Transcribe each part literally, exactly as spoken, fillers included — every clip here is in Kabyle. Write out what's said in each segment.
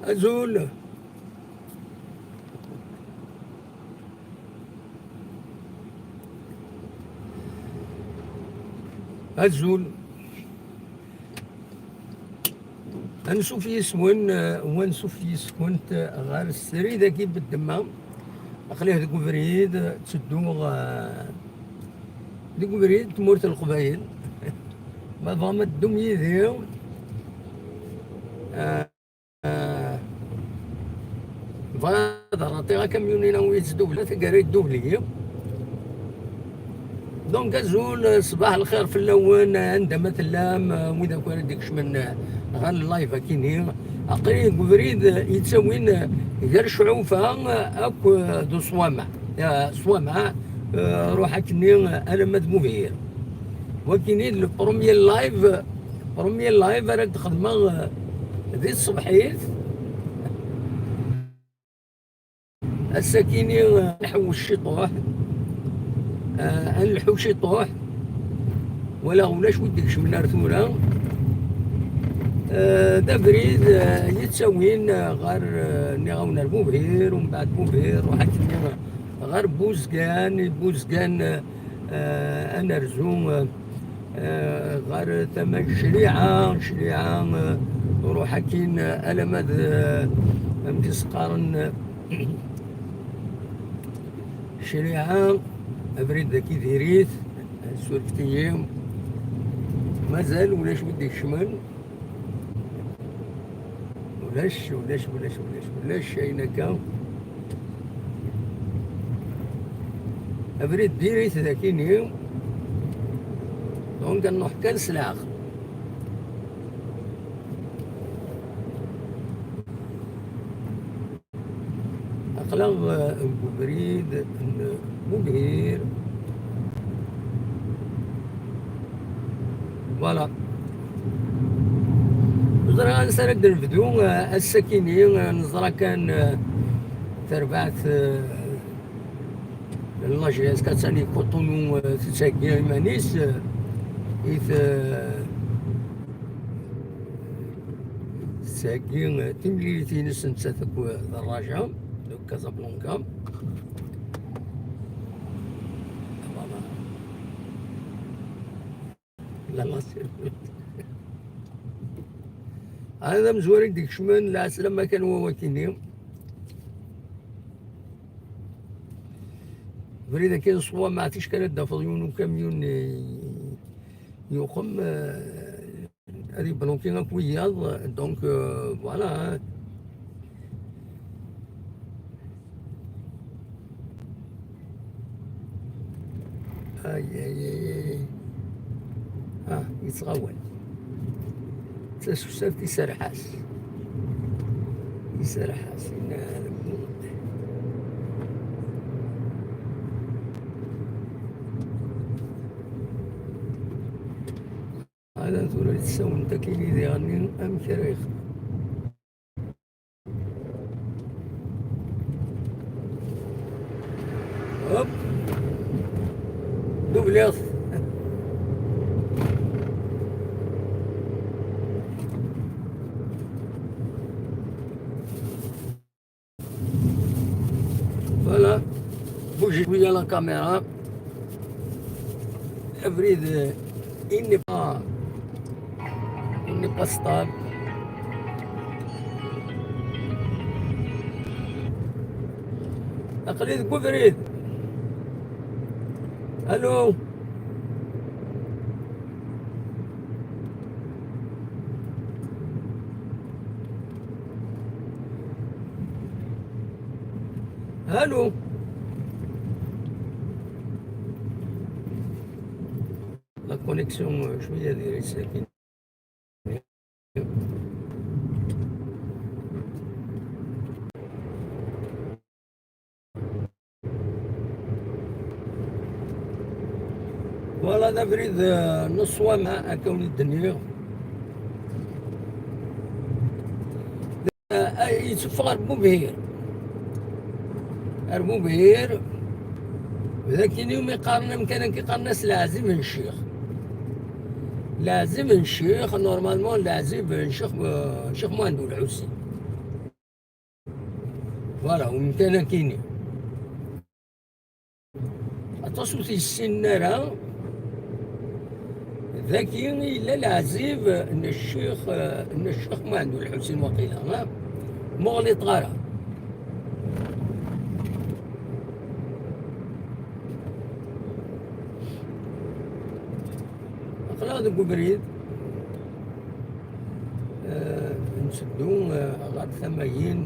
Azul. Azul. Ansuf yis-wen, eh, u ansuf yis-kent, eh, ɣer srid-agi n ddemma. Aql-i deg ubrid, ttedduɣ, eh, deg ubrid, tmurt n Leqbayel. Ma tebɣam ad teddum yid-i, eh, Ah, bɣiɣ ad ratiɣ akamyun-ina wi yettdubla taggara yeddubli. Donc, azul, ṣṣbaḥ lxir fell-awen, anda ma tellam, wid akk ara d-ikecmen ɣer live akini. Aql-i deg ubrid yettawin gar Cɛufa akk d Uṣwama. Ah, Ṣwama, ah, ruḥ akkenni alamma d Mubhir. Wakini d le premier live, premier live ara d-xedmeɣ, eh, di tṣebḥit. Ass-akini, eh, nḥewwec ciṭuḥ, eh, ad nleḥḥu ciṭuḥ, wala ulac wi d-ikecmen ar tura. Eh, d abrid, eh, yettawin, eh, ɣer, eh, nniɣ-awen ar Bubhir, umbeɛd Bubhir, ruḥ akkenni ɣer Buzgan, i Buzgan, eh, ad nerzu, eh, eh, ɣer tama n Criɛa, Criɛa, eh, ruḥ akkin, eh, alamma d, eh, amek i s-qqaren, eh, Criɛa, abrid dagi diri-t, surfet-iyi, mazal ulac wi d-ikecmen. Ulac, ulac, ulac, ulac, ulac ayen akka. Abrid diri-t d akini. Donc, ad nruḥ kan s leɛqel. Aql-aɣ, eh, deg ubrid n Bubhir. Voilà. Ur ẓriɣ ansi ara d-nebdu, eh, ass-akini, eh, neẓra kan, eh, tarbaɛt, eh, n la G S quatre, sani Cotonou, eh, tettheggi iman-is, eh, i t-, eh, tettheggi, eh, timlilit-ines nettat akk d Raja, d Casablanca. Voilà. La, la, c'est... Hada d amezwar i d-ikecmen, lɛeslama kan wawak-ini. Abrid-agi n Ṣwama, tickan ad d-tafeḍ yiwen ukamyun, eh, yuqem, eh, ad ibluki akk wiyaḍ, donc, euh, voilà, hein. Ay, ay, ay, ay, ay. Ah, yettɣawal. Tasusaft iserreḥ-as. Iserreḥ-as, yenna lmut. Ala tura yessawent akkin i diɣen-nni amek ara yexdem. Hop. Dubliɣ-t. Voilà. Bouge شوية la caméra. Abrid, euh, il n'est pas, il n'est pas stable. Aql-i deg ubrid. Allô. Allô. La connexion, euh, شوية ديري ساكن. Voilà, d abrid, eh, n Ṣwama, akka wen d-nniɣ. Eh, yetteffeɣ ar Bubhir. Ar Bubhir. D akken iwumi qqaren amkan-agi, qqaren-as Leɛzib n Ccix. Leɛzib n Ccix, normalement, Leɛzib n Ccix, eh, Ccix Muḥend Ulḥusin. Voilà, umkan akini. Aṭas ur t-yessinen ara. Dagi i yella leɛzib n ccix, n ccix Muḥend Ulḥusin waqila, ha? Muɣliṭ ara. Aql-aɣ deg ubrid, eh, nteddu, eh, ɣer tama-yin.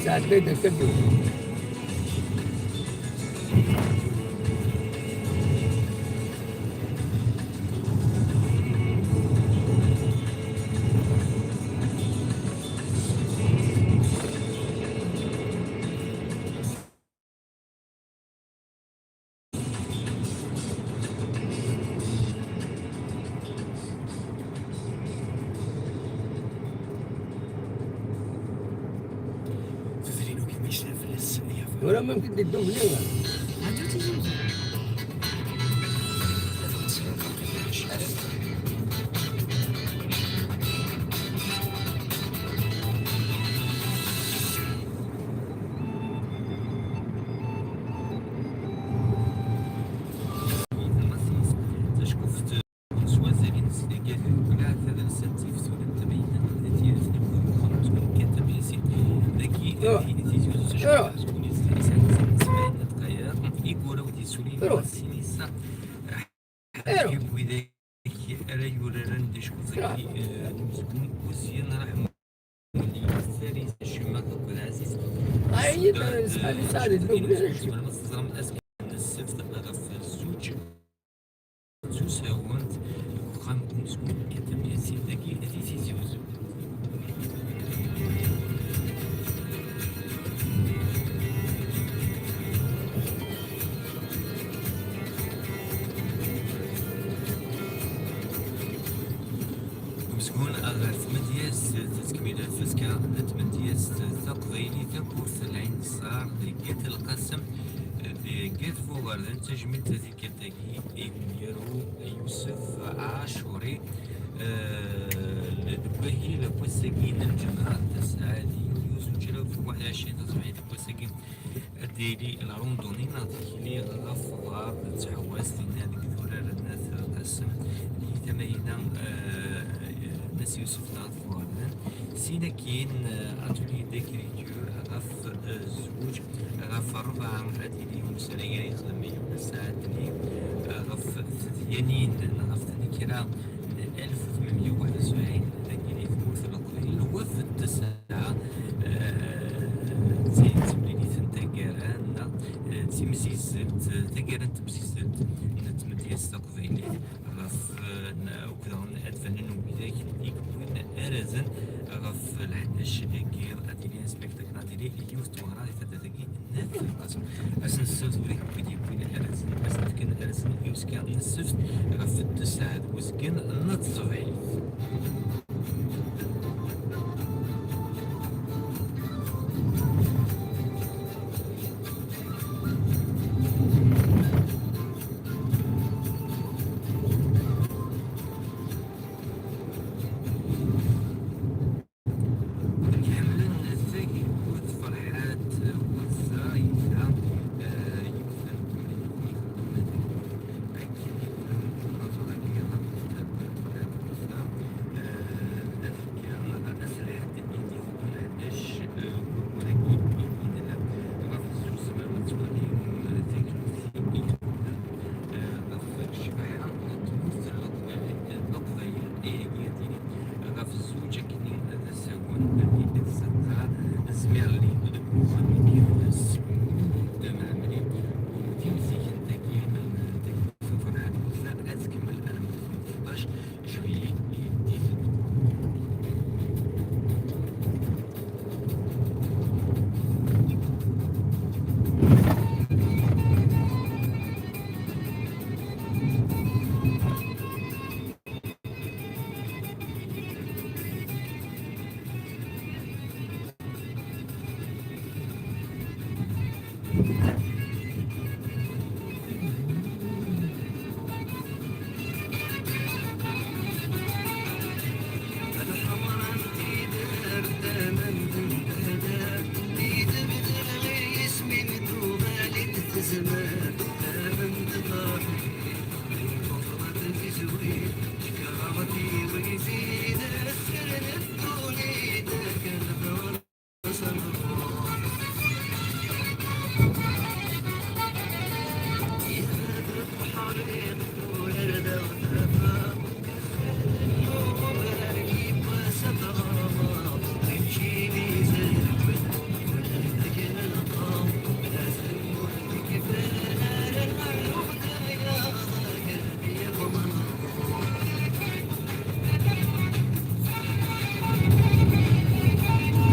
Sɛedday-d akka-d. Tura ma mkent ddubli. Taceqquft s wazal-ines deg At Lmulud, tadelsant tif turin tamaynut di tiret n wid uxxam n Tmurt kan tamyasin dagi di Tizi Uzzu, taceqquft s wazal-ines yesɛan sebɛin n dqayeq, i yura ur d-yessuli sin yessa. Ḥedd widak ara yuraren d acku dagi, eh, n umezgun Uzyan Raḥmuni, Farid Juma akked Ɛziz. Ɛyiḍ, eh, eh, Sɛid, Sɛid, Sɛid, Sɛid. Tzemrem ad teẓrem azekka n ssebt ɣef zuǧ d usawen deg uxxam n umezgun Katam Yasin dagi di Tizi Uzzu. Umezgun ɣer tmedyazt, tasekmila n tfaska n tmedyazt taqbaylit, takurt Lɛin Ṣṣar deg At Lqasem, deg At Buɣerdan, tajmilt di tikkelt-agi i umyaru Yusef Aɛacuri, eh, deg wahil n wass-agi n lǧemɛa, tasɛa di yunyu zuǧ alaf u waḥed u ɛecrin, taṣebḥit n wass-agi. Ad d-yili la randonnée neɣ tikli ɣef uḍar d tḥewwast, dinna deg idurar n At Qasem, di tama-ina, eh, n At Yusef neɣ At Buɣerdan. Sin akkin, eh, atelier d'écriture ɣef, eh, zzuǧ, ɣef ṛṛebɛa ad yili umeslay ara yexdem Yunes Ɛedli, eh, ɣef tedyanin neɣ ɣef tnekra n alef u tmenmeyya u waḥed u sebɛin, dagi di tmurt n Leqbayel, wafd tesɛa, eh, d timlilit n taggara, neɣ, eh, d timsizzelt, taggara n temsizzelt n tmedyazt taqbaylit, ɣef, eh, n-, akked ad banen widak i yewwin arrazen ɣef leḥdac-agi, ad yili spectacle, ad yili yiwet n tmeɣra di taddart-agi n At Lqasem. Ass n ssebt, widak akk i d-yewwin arrazen, ad sen-fken arrazen i uzekka n ssebt ɣef tesɛa d uzgen n tṣebḥit. Ḥemmlen tagi akked Ferḥat Wazza, yesɛa, eh, yiwet n temlilit i ixeddmen akken i llan anaẓur-agi ɣef Ferḥat Wazza, eh,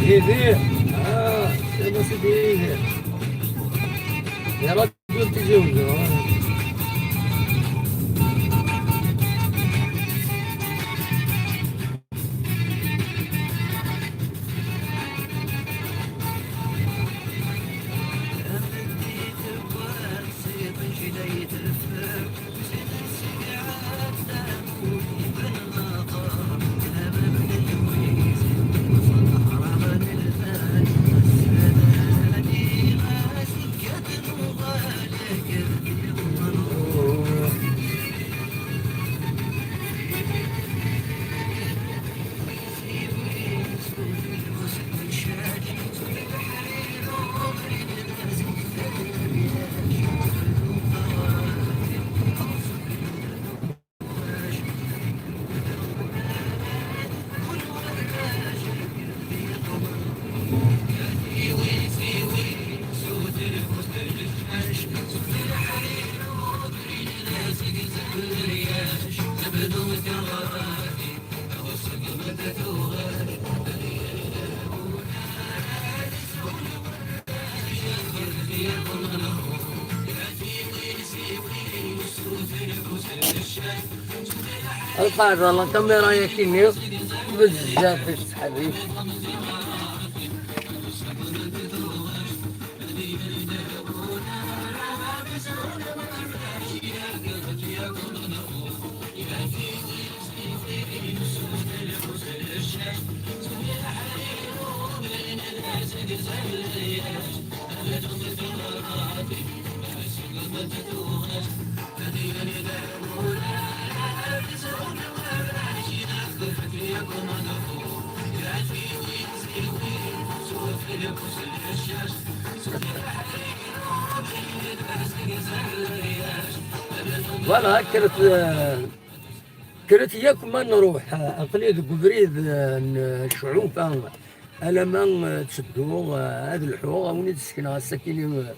Vivi, ah, c'est bon, c'est bien. Et alors, tu veux que je joue, hein? القاعدة لا كاميرا يا كيني بزاف باش تحريش. Voilà, كرت، آه، كرت ياك ما نروح، آه، aql-i deg ubrid, آه، n ccuɛufa, alama, آه، ttedduɣ, آه، ad lḥuɣ, ad wen-id-sekneɣ ass-akini, آه،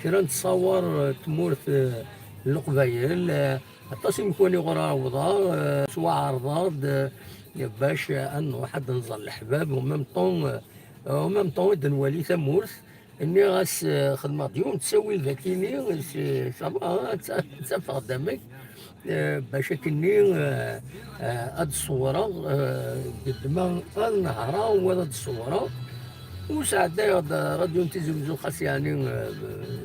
kra n ttṣawar, آه، tmurt, آه، n Leqbayel, آه، aṭas imkwan i ɣur ɛawḍeɣ, آه، ttwaɛerḍeɣ-d, آه، bac, آه، ad nruḥ ad nẓer leḥbab, en même temps, آه، en même temps ad nwali tamurt. Nniɣ-as, eh, xedmeɣ-d yiwen n ttawil d akini, s-, ça va, ah, ad ta-, ad tafeɣ-d amek, eh, bac akkenni, eh, eh, ad d-ṣewreɣ, eh, ddma ad nehreɣ, wa ad d-ṣewreɣ. U sɛeddayeɣ-d radio n Tizi Wezzu, xas yeɛni, eh,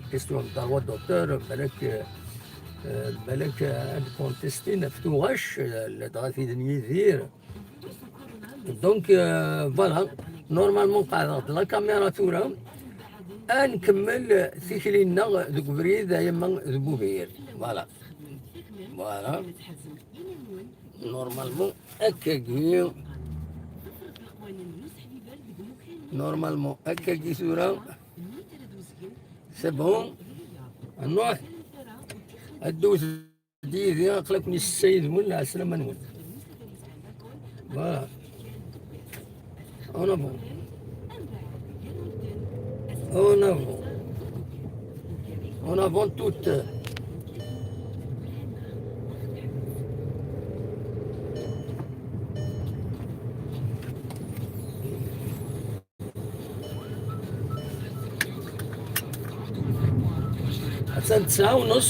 question n droit d'auteur, balak, eh, eh, balak, eh, ad contestin ɣef tuɣac, eh, ladɣa tid n Yidir. Donc, euh, voilà, normalement, qeɛdeɣ-d la caméra tura. Ad nkemmel tikli-nneɣ deg ubrid, ay ama d Bubir. Voilà. Voilà. Normalement, akkagi. Normalement, akkagi tura. C'est bon. Nruḥ. Ad d-tewwet Didi, aql-aken yessayed-wen, lɛeslama-nwen. Voilà. En avant. En avant. En avant toutes. Attan tesɛa u nus.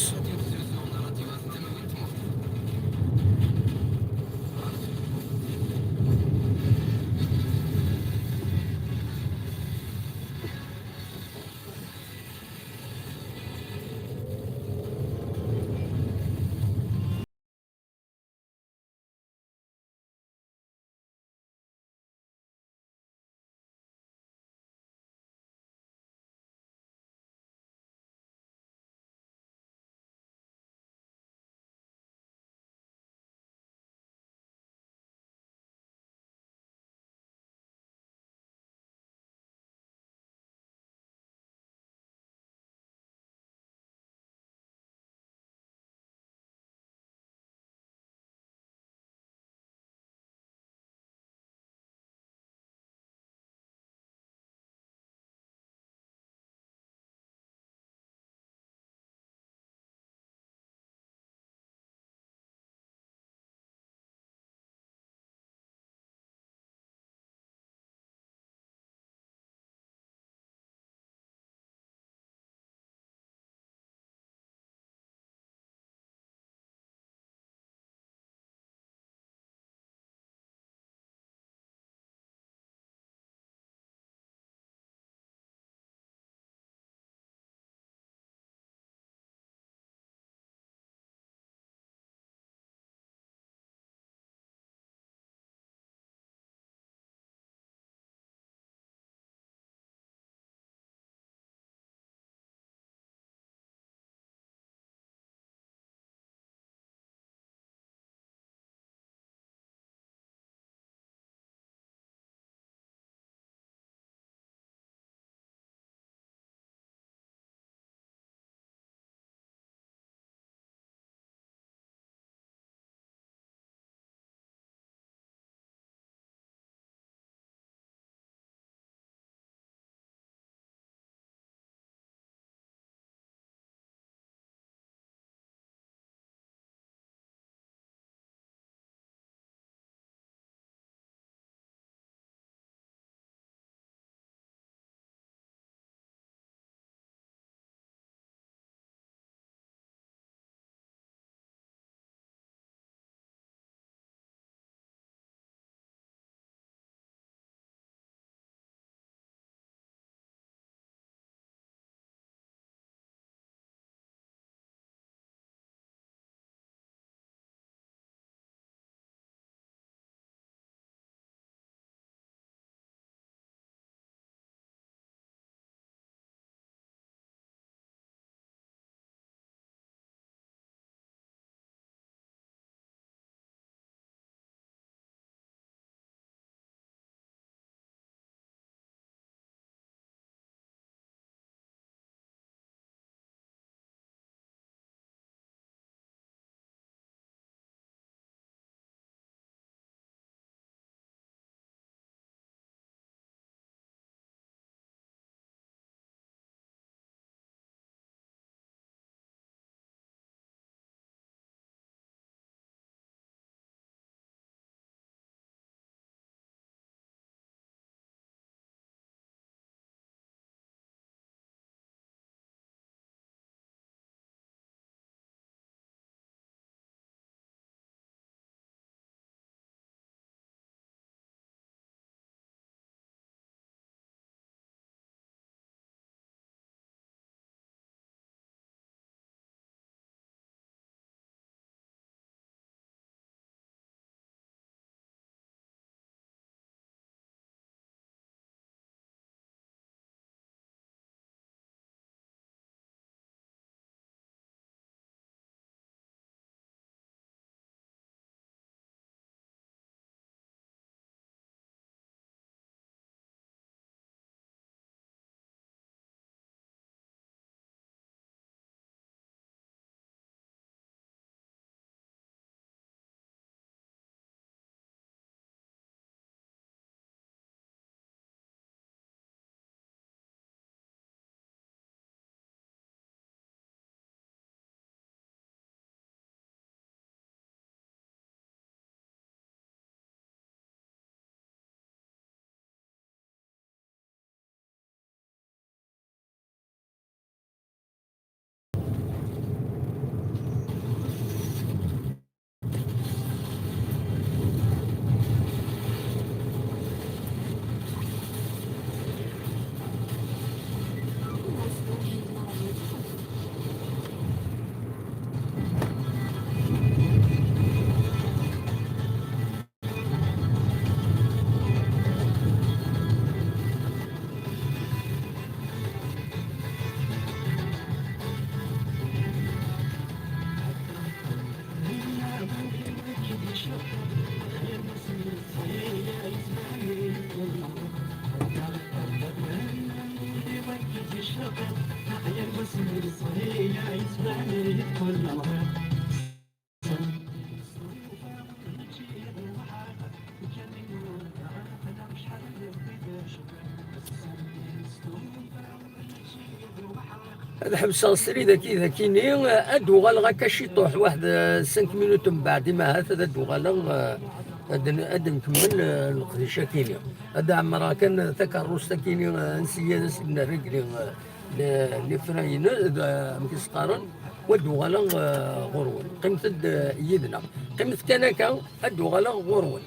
Ad ḥebseɣ srid aki d akini, ad d-uɣaleɣ akka ciṭuḥ, waḥed, eh, cinq minutes mbeɛd, imahat ad d-uɣaleɣ, eh, ad n-, ad nkemmel, eh, leqdic akini. Ad ɛemmreɣ kan takeṛṛust akini, eh, ansi ad as-d-nerr igli, eh, le-, lefrayen, d, amek i s-qqaren, wa d-uɣaleɣ, eh, ɣur-wen. Qqimet-d, eh, yid-neɣ. Qqimet kan akka, ad d-uɣaleɣ ɣur-wen.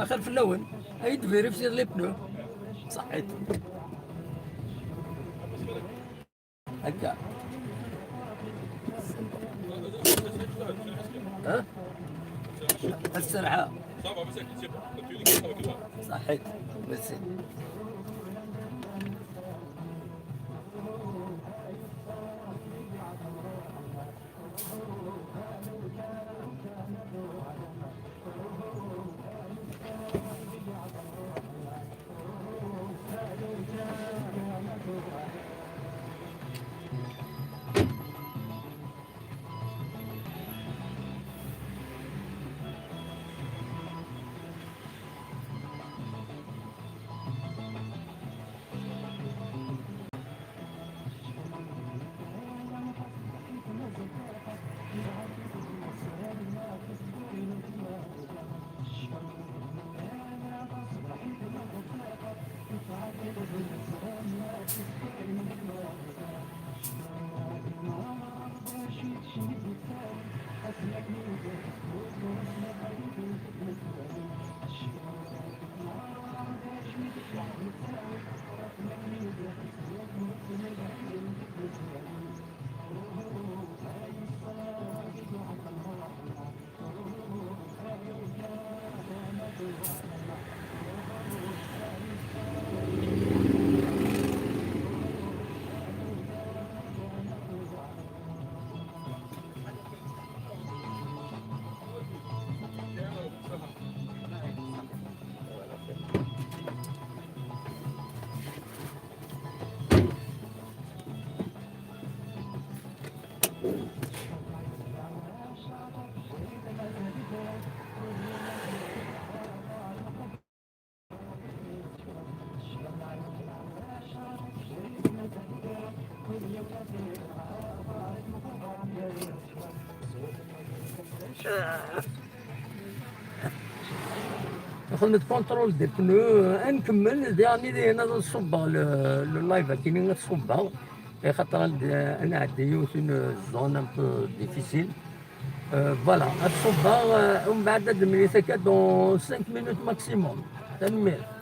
Axir fell-awen, ay d-vérifier les pneus. Ṣaḥit. Akka. Ha? Ass-a. Ṣaḥit. Merci. Nxeddem contrôle des pneus, ad nkemmel, diɣen ad ṣubbeɣ le, le live akini, ad ṣubbeɣ, axaṭer ad, ad nɛeddi yiwet une zone un peu difficile. Euh, voilà, ad ṣubbeɣ, euh, umbeɛd ad nemlil akka dans cinq minutes maximum. Tanemmirt.